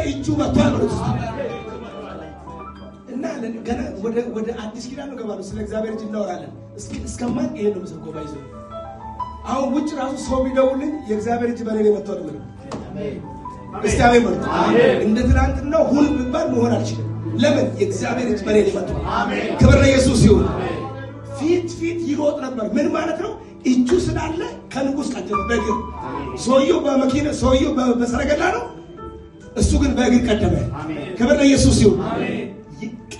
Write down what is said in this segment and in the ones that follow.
እጁ መጥቷል በሉት እስቲ። እና ገና ወደ አዲስ ኪዳን ነው ገባለሁ። ስለ እግዚአብሔር እጅ እናወራለን። እስከማን ይሄን ነው የምሰብከው። ባይዘው አሁን ውጭ ራሱ ሰው ቢደውልኝ የእግዚአብሔር እጅ በእኔ ላይ መጥቷል ነው። እስቲ አሜን በሉት። እንደ ትናንትናው ሁን ብባል መሆን አልችልም። ለምን? የእግዚአብሔር እጅ በእኔ ላይ መጥቷል። ክብር ለኢየሱስ ይሁን። ፊት ፊት ይሮጥ ነበር። ምን ማለት ነው? እጁ ስላለ ከንጉስ ቀደመ በእግር። ሰውየው በመኪና፣ ሰውየው በሰረገላ ነው፣ እሱ ግን በእግር ቀደመ። ክብር ለኢየሱስ ይሁን።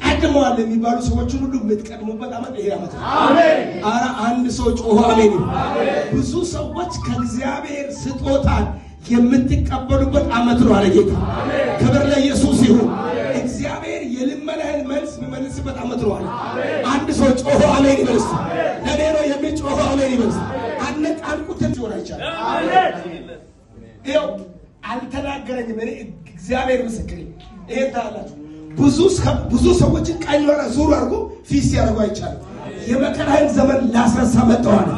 ቀድመዋል የሚባሉ ሰዎችን ሁሉ የምትቀድሙበት ዓመት ይሄ ዓመት ነው። ኧረ አንድ ሰው ጮሆ አሜን። ብዙ ሰዎች ከእግዚአብሔር ስጦታን የምትቀበሉበት ዓመት ነው አለ ጌታ። ክብር ለኢየሱስ ይሁን። እግዚአብሔር የልመናህን መልስ የሚመልስበት ዓመት ነው አለ። አንድ ሰው ጮሆ አሜን ይበል እስቲ። ለኔ ነው የሚጮሆ አሜን ይበል እስቲ። አነቃንቁትን ሲሆን አይቻልም። ይኸው አልተናገረኝም። እኔ እግዚአብሔር ምስክሬ። ይሄን ታያላችሁ። ብዙ ሰዎችን ቀኝ ኋላ ዙር አድርጎ ፊት ሲያደርጉ አይቻልም። የመከራህን ዘመን ላስረሳ መጥተዋል።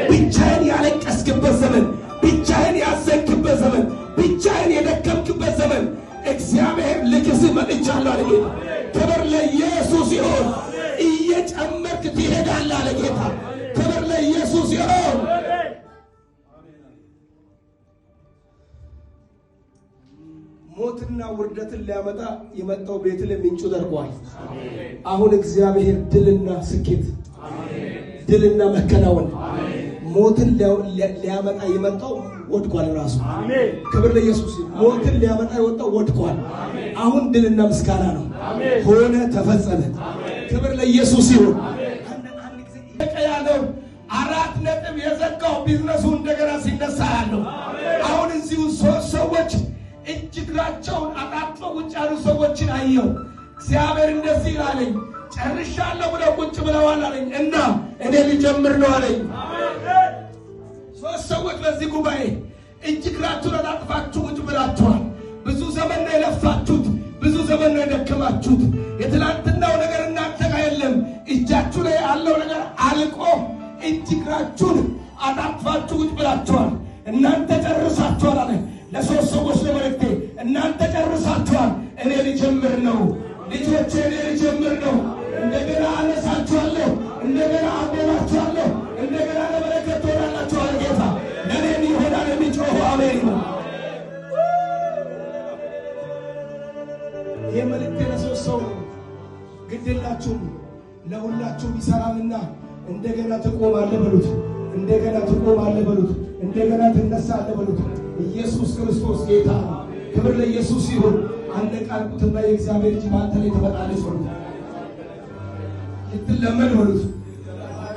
ብቻህን ያለቀስክበት ዘመን፣ ብቻህን ያዘንክበት ዘመን፣ ብቻህን የደከምክበት ዘመን እግዚአብሔር ልክስህ መጥቻለሁ አለ ጌታ። ክብር ለኢየሱስ ይሁን። እየጨመርክ ትሄዳለህ አለ ጌታ። ክብር ለኢየሱስ ይሁን። ሞትና ውርደትን ሊያመጣ የመጣው ቤት ላይ ምንጩ ደርቋል። አሁን እግዚአብሔር ድልና ስኬት፣ ድልና መከናወን፣ ሞትን ሊያመጣ የመጣው ወድቋል ራሱ። ክብር ለኢየሱስ። ሞትን ሊያመጣ የወጣው ወድቋል። አሁን ድልና ምስጋና ነው። ሆነ፣ ተፈጸመ። ክብር ለኢየሱስ ይሁን። አንድ ጊዜ ያለው 4 ነጥብ የዘጋው ቢዝነሱ እንደገና ሲነሳ ያለው አሁን እዚሁ ሶስት ሰዎች እጅ እግራቸውን አጣጥፈው ቁጭ ያሉ ሰዎችን አየሁ። እግዚአብሔር እንደዚህ አለኝ፣ ጨርሻለሁ ብለው ቁጭ ብለዋል አለኝ እና እኔ ልጀምር ነው አለኝ። ሶስት ሰዎች በዚህ ጉባኤ እጅ እግራችሁን አጣጥፋችሁ ቁጭ ብላችኋል። ብዙ ዘመን ነው የለፋችሁት፣ ብዙ ዘመን ነው የደከማችሁት። የትላንትናው ነገር እናንተ ጋር የለም። እጃችሁ ላይ ያለው ነገር አልቆ እጅ እግራችሁን አጣጥፋችሁ ቁጭ ብላችኋል። እናንተ ጨርሳችኋል አለ። ለሶስት ሰዎች ለመልእክቴ እናንተ ጨርሳችኋል፣ እኔ ልጀምር ነው። ልጆቼ እኔ ልጀምር ነው። እንደገና አነሳችኋለሁ፣ እንደገና አቆማችኋለሁ፣ እንደገና ለበረከት ትሆናላችሁ አለ ጌታ። ለእኔም ይሆናል የሚጮኸው አሜን ነው። ይህ መልእክቴ ለሶስት ሰው ነው። ግድ የላችሁም፣ ለሁላችሁም ይሰራልና እንደገና ትቆማለህ በሉት። እንደገና ትቆማለህ በሉት። እንደገና ትነሳለህ በሉት። ኢየሱስ ክርስቶስ ጌታ ነው። ክብር ለኢየሱስ ይሁን። አነቃንቁትና የእግዚአብሔር እጅ በአንተ ላይ ትመጣለች በሉት። ልትለመድ በሉት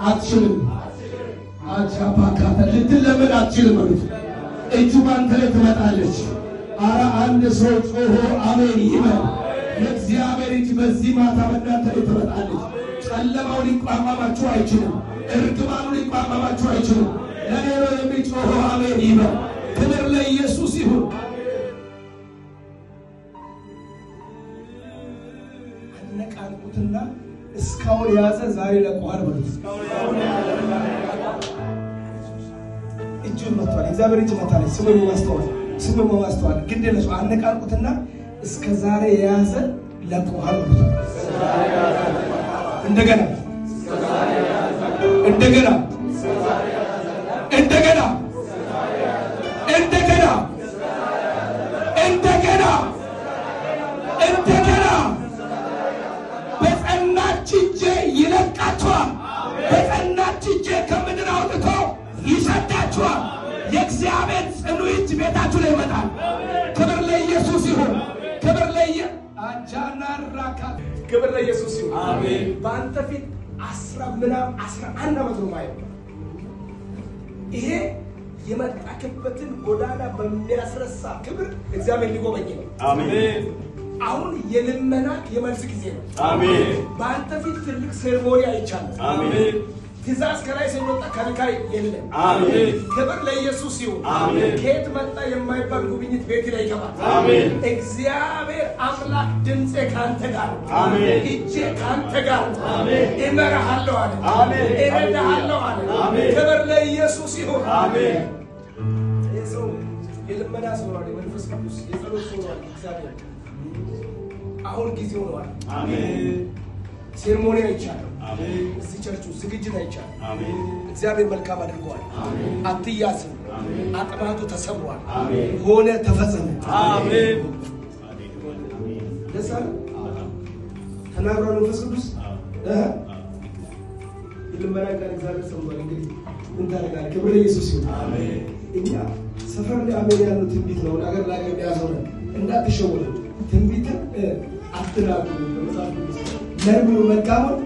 አትችልም። አቻፓካታ ልትለመድ አትችልም በሉት። እጁ በአንተ ላይ ትመጣለች። አረ አንድ ሰው ጮሆ አሜን ይበል። የእግዚአብሔር እጅ በዚህ ማታ በእናንተ ላይ ትመጣለች። ጨለማው ሊቋቋማችሁ አይችልም። እርግማኑ ሊቋቋማችሁ አይችልም። ለኔ ነው የሚጮኸው አሜን ይበል። ክብር ለኢየሱስ ይሁን። አነቃንቁትና እስካሁን የያዘ ዛሬ ለቆሃል በሉት። እጁን መጥቷል። እግዚአብሔር እጅ መታለች። ስሙ በማስተዋል፣ ስሙ በማስተዋል ግድ የለሽም። አነቃንቁትና እስከ ዛሬ የያዘ ለቆሃል በሉት። እንደገና፣ እንደገና፣ እንደገና፣ እንደገና፣ እንደገና፣ እንደገና በጸናች እጄ ይለቃችኋል። በጸናች እጄ ከምድር አውጥቶ ይሰዳችኋል። የእግዚአብሔር ጽኑ እጅ ቤታችሁ ላይ ይመጣል። ክብር ለኢየሱስ ይሁን። ክብር ለየ አጃናራካ ክብር ለኢየሱስ ይሁን። በአንተ ፊት 10 ምናምን 11 ዓመት ነው ማየው። ይሄ የመጣክበትን ጎዳና በሚያስረሳ ክብር እግዚአብሔር ሊጎበኝ ነው። አሁን የልመና የመልስ ጊዜ ነው። በአንተ ፊት ትልቅ ceremony አይቻለሁ። ትእዛዝ ከላይ ሲወጣ ከልካይ የለም። ክብር ለኢየሱስ ይሁን። ከየት መጣ የማይባል ጉብኝት ቤት ላይ ይገባል። እግዚአብሔር አምላክ ድምፄ ካንተ ጋር ነው። እጄ ካንተ ጋር ነው። እመራሃለሁ አለ። እረዳሃለሁ አለ። ክብር ለኢየሱስ ይሁን። ይህ ሰው የልመና ሰው ነው። የመንፈስ ቅዱስ የጸሎት ሰው ነው። እግዚአብሔር አሁን ጊዜው ነው አለ። አሜን። Ceremony አይቻለሁ። አሜን። እዚህ ቸርቹ ዝግጅት አይቻለሁ። አሜን። እግዚአብሔር መልካም አድርገዋል። አትያዝም። አሜን። አጥማቱ ተሰብሯል። አሜን። ሆነ፣ ተፈጸመ። አሜን። ደስ አለ። ተናግሯል መንፈስ ቅዱስ። እ? የልመና ቃል እግዚአብሔር ሰምቷል። እንግዲህ ምን ታደርጋለህ? ክብር ለኢየሱስ ይሁን። አሜን። እኛ ሰፈር ላይ አሜን ያለው ትንቢት ነው። አገር ለአገር የሚያዞረን እንዳትሸወዱ። ትንቢትን አትናቁ። በመጽሐፍ ቅዱስ መርምሩ፣ መልካሙን